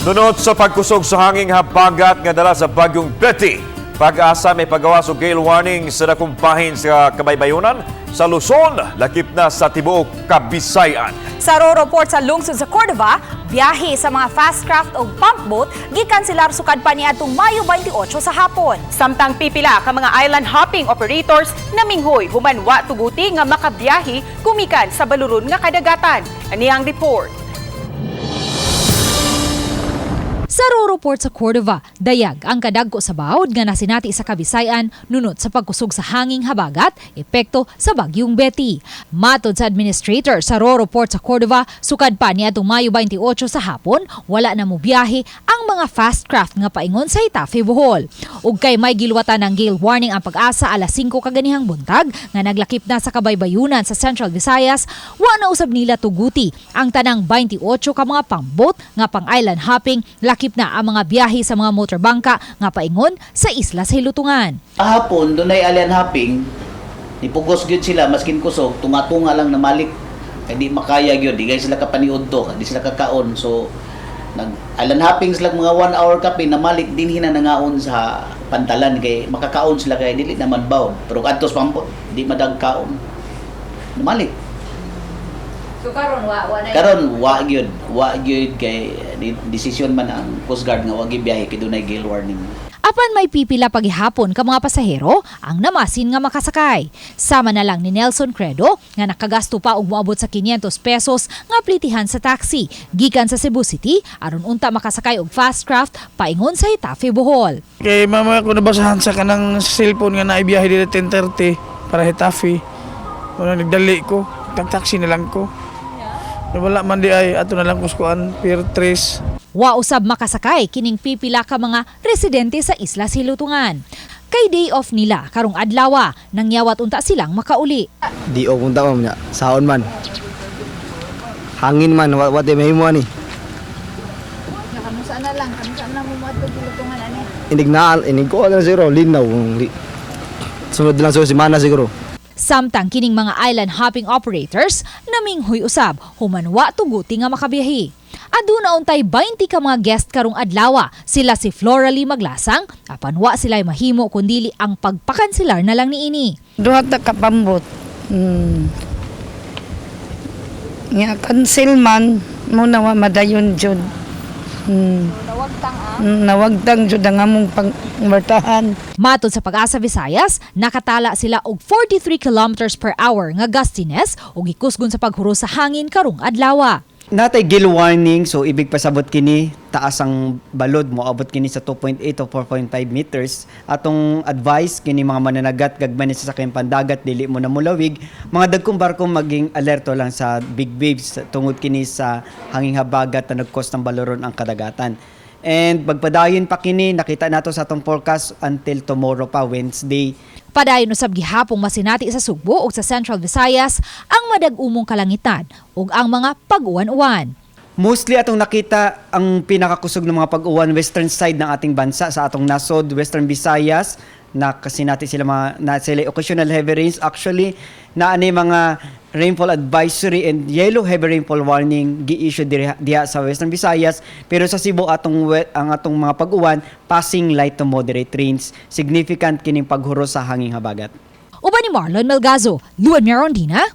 Sunod sa pagkusog sa hanging habagat nga dala sa bagyong Betty, PAGASA may pagawas og gale warning sa dakong bahin sa kabaybayunan sa Luzon, lakip na sa tibuok Kabisayan. Sa Roro Port sa lungsod sa Cordova, biyahe sa mga fast craft o pump boat gikanselar sukad pa niadtong Mayo 28 sa hapon. Samtang pipila ka mga island hopping operators naminghoy human wa tuguti nga makabiyahe gumikan sa baluron nga kadagatan. Ani ang report. Sa Roro Port sa Cordova, dayag ang kadagko sa bawod nga nasinati sa Kabisayan nunot sa pagkusog sa hanging habagat, epekto sa bagyong Betty. Matod sa administrator sa Roro Port sa Cordova, sukad pa niadtong Mayo 28 sa hapon, wala na mobiyahe ang mga fast craft nga paingon sa Getafe, Bohol. Ug kay may giluwatan ng gale warning ang PAGASA alas 5 kaganihang buntag nga naglakip na sa kabaybayunan sa Central Visayas, wa na usab nila tuguti ang tanang 28 ka mga pump boat nga pang island hopping, lakip na ang mga biyahe sa mga motorbangka nga paingon sa isla sa Hilutungan. Kahapon, dunay island hopping, nipugos gyud sila, maskin kusog, tunga-tunga lang namalik. Kay di makaya gyud, di kay sila kapaniud do, di sila kakaon. So, nag island hopping sila mga 1 hour kape, namalik din hina nangaon sa pantalan kay makakaon sila kay dili naman bound. Pero kadtos pampot, di madagkaon. Namalik. So karon wa na Karon wa gyud kay desisyon man ang Coast Guard nga wa gyud biyahe kay dunay gale warning. Apan may pipila paghihapon ka mga pasahero ang namasin nga makasakay. Sama na lang ni Nelson Credo nga nakagasto pa og moabot sa 500 pesos nga plitihan sa taxi gikan sa Cebu City aron unta makasakay og fast craft paingon sa Getafe, Bohol. Kay mama ko nabasahan sa kanang cellphone nga naibiyahe dito 10:30 para Getafe. Wala nagdali ko, tag taxi na lang ko. Wala man di ay ato na lang kuskuan Pier 3. Wa usab makasakay kining pipila ka mga residente sa Isla Silutungan. Kay day off nila karong adlawa, nangyawat unta silang makauli. Di o punta, ma'am, nya. Saon man. Hangin man, wa wa mahimo ani. Kamusta na lang, kamusta na mo moadto gilutungan ani? Inig na inig ko lang siguro linaw. Sunod lang sa semana siguro. Samtang kining mga island hopping operators naminghoy usab human wa tuguti nga makabiyahe. Aduna untay 20 ka mga guest karong adlawa. Sila si Floralie Maglasang, apan wa sila mahimo kundili ang pagpakanselar na lang niini. Duha ta ka pambot. Nga cancel man mo na wa madayon jud. Nawagtang ah. Nawagtang jud ang among pangmartahan. Matod sa PAGASA Visayas, nakatala sila og 43 kilometers per hour nga gustiness ug gikusgon sa paghuros sa hangin karong adlawa. Natay gale warning, so ibig pasabot kini taas ang balod, moabot kini sa 2.8 o 4.5 meters. Atong advice kini mga mananagat gagmay ni sa sakyan pandagat, dili mo na mulawig. Mga dagkong barko, maging alerto lang sa big waves tungod kini sa hanging habagat na nag-cause ng baloron ang kadagatan. And pagpadayon pa kini, nakita nato sa atong forecast until tomorrow pa, Wednesday. Padayon usab gihapong masinati sa Sugbo ug sa Central Visayas ang madag-umong kalangitan ug ang mga pag-uwan-uwan. Mostly atong nakita ang pinakakusog ng mga pag-uwan western side ng ating bansa, sa atong nasod, Western Visayas, na kasi natin sila mga na sila occasional heavy rains. Actually, na ani mga rainfall advisory and yellow heavy rainfall warning gi-issue diha sa Western Visayas, pero sa Cebu ang atong mga pag-uwan passing light to moderate rains, significant kining paghuros sa hanging habagat. Uban ni Marlon Melgazo, Luan Mirondina,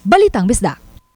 Balitang Bisdak.